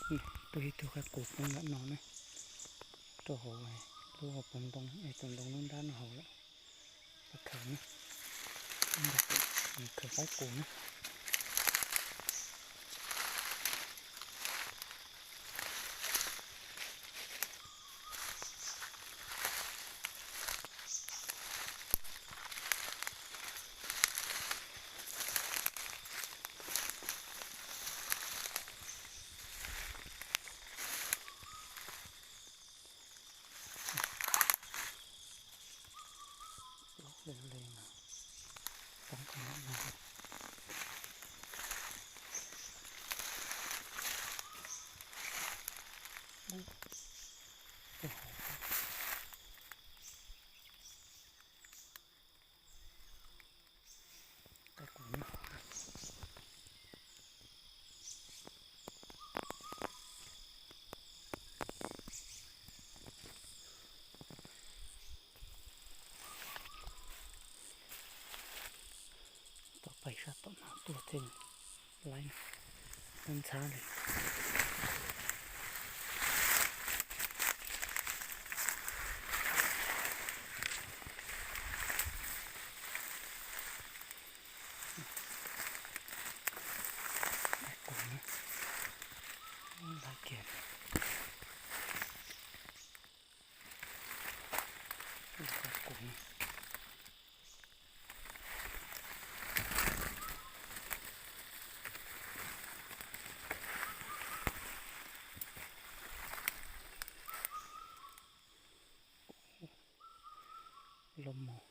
Tuaj ib tug qaib qus poob ntawm no na, rau hauv lub hauv paus ntoo es tus ntoo lub nrab no hauv lawm. Tau khaws na, khaws qaib qus na. Plaub le le mas poob qhov no. Tau pais sab tom no tuaj thiaj laib, ntxhab ntxhab li. Dai qus na, dai kiag. Dai qus. Loj mos.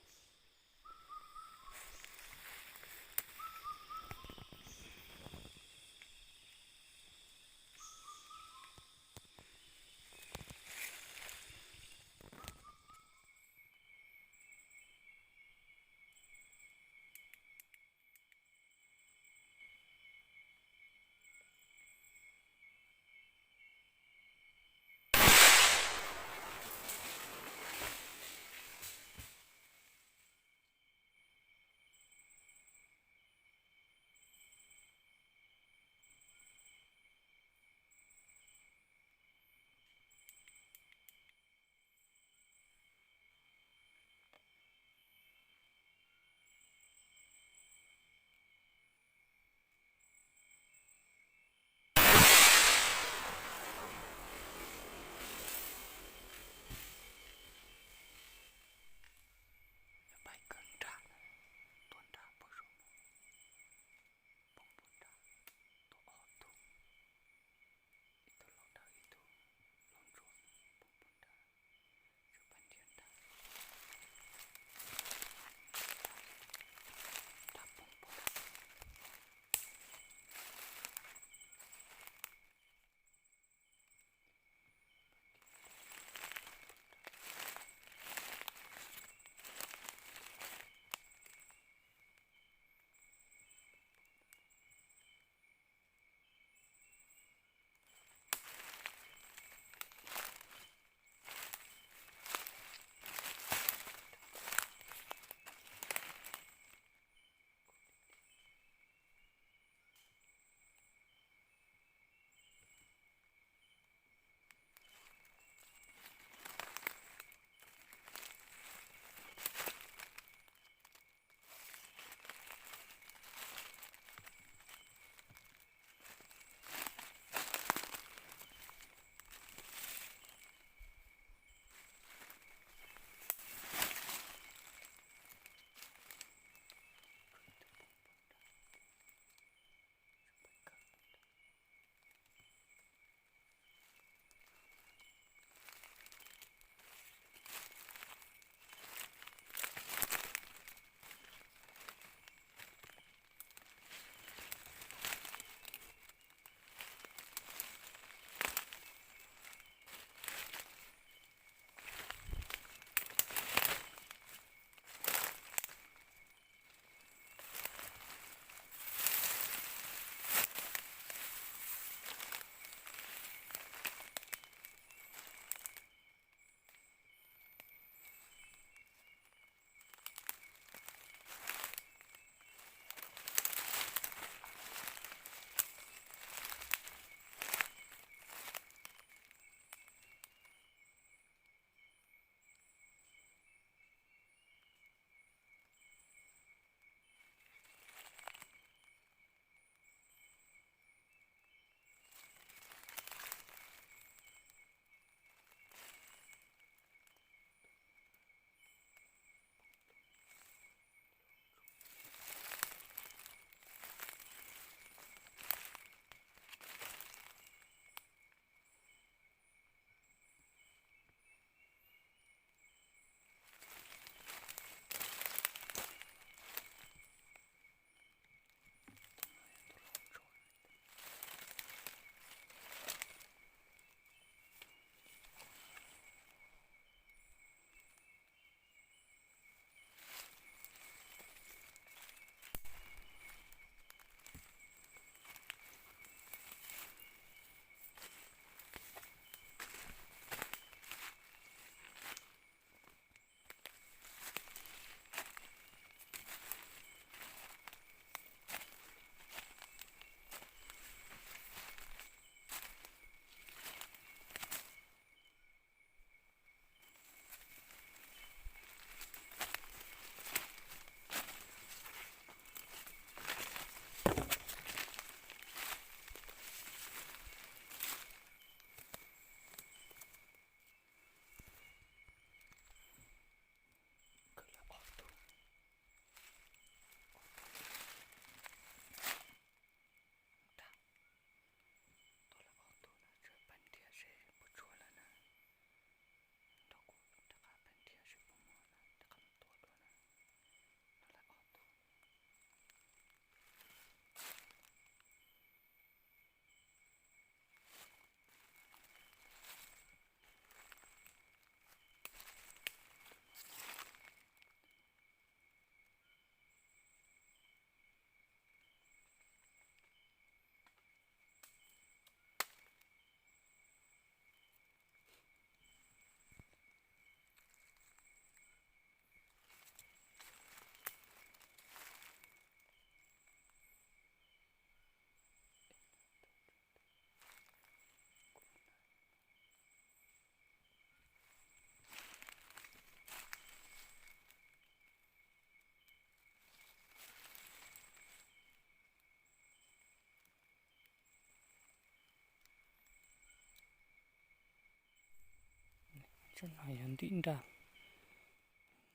Tsob no yog ntim nraj,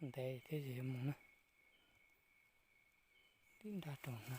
ntev thiab ces yuav mus na. Ntim nraj rau na.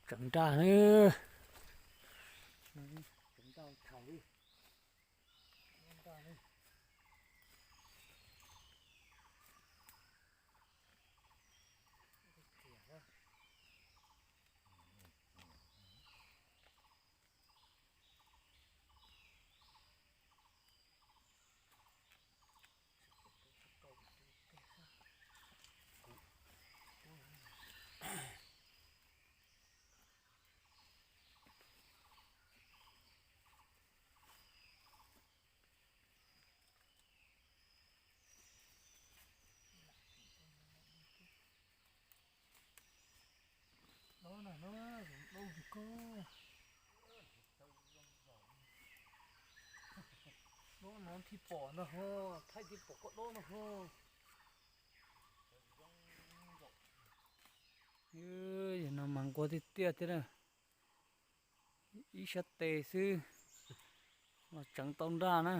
Tseev nraj na. Dob no no, dob ntsis koj. Dob no thiaj pom ntag ho, thaij thiaj pom koj dob no ho. Yog no mas nquag tiag tiag thiab na. Ib sab tes xwb los tseev tau nraj na.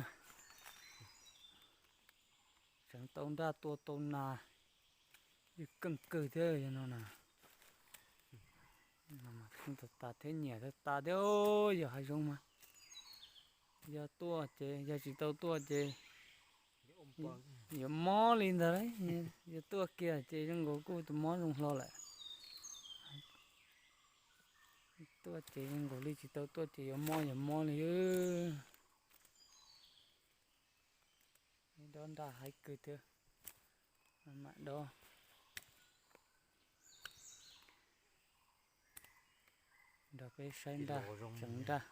Tseev tau nraj tua tau nas, yeej keej kawg thiab yog no na. Tau tas thiab nyiam tau tas thiab, yog hav zoov mas yog tuaj ces yog tsis tau tuaj ces yuav mob li ntag lauj. Yog tuaj kiag ces zoo nkaus kuj tus mob zoo hlo lawm. Tuaj ces zoo nkaus li tsis tau tuaj ces yuav mob yuav mob li. Dob nraj haib kawg thiab, mam dob. Nrog peb saib nraj, tseev nraj.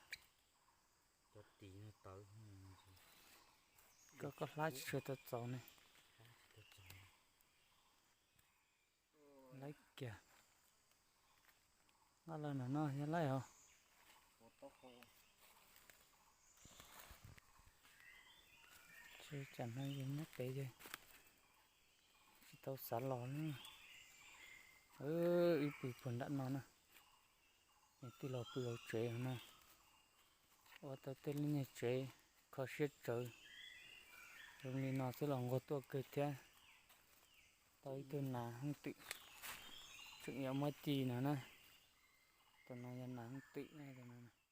Koj, koj hlab tsis tshua tau txaus ne. Laib kiag. Nqa los no no yog laib os. Tsam no yus nyob pem ces tsis tau xav los na. Wb pw puag nram no na. Nws tij laug pw hauv tsev no na. Ua tau tej lub nyuag tsev kho siab tsawv zoo li no xwb los nquag tuaj kawg thiab. Tau ib tug nas hooj twm, tseem yuav muab ci no na. Tus no yog nas hooj twm no.